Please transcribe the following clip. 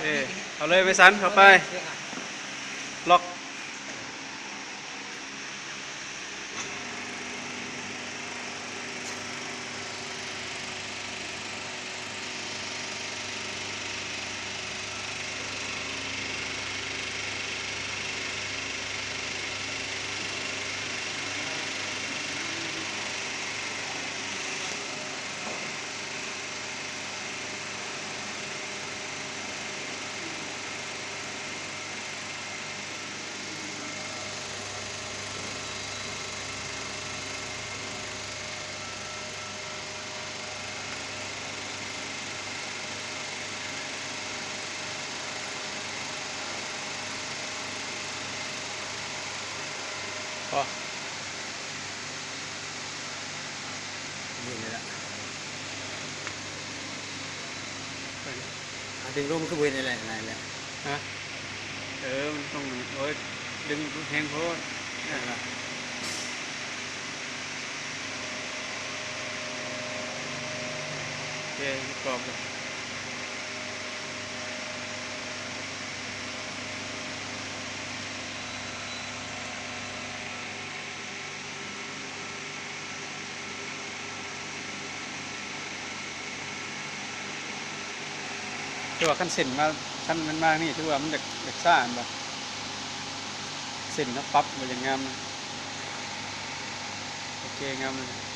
ເອີ ເອົາເລີຍໄວສັນ ເຂົ້າໄປ ລັອກ. ພໍ ເຫັນແລ້ວ ດຶງລົງຄືບໍ່ເຫັນແລ້ວ ນັ້ນແຫຼະ. ຮະ? ເອີ ມັນຕ້ອງ ໂອ້ຍ ດຶງແຮງໂພດ ນັ້ນລະ. ໂອເຄ ກອບ. ແຕ່ວ່າຄັນເສັ້ນມາ ຄັນມັນມານີ້ ຖືວ່າມັນຢາກ ຢາກຊ້າແມ່ນບໍ່? ເສັ້ນເຮົາປັບມັນຢາກງາມ. ໂອເຄ ງາມແລ້ວ.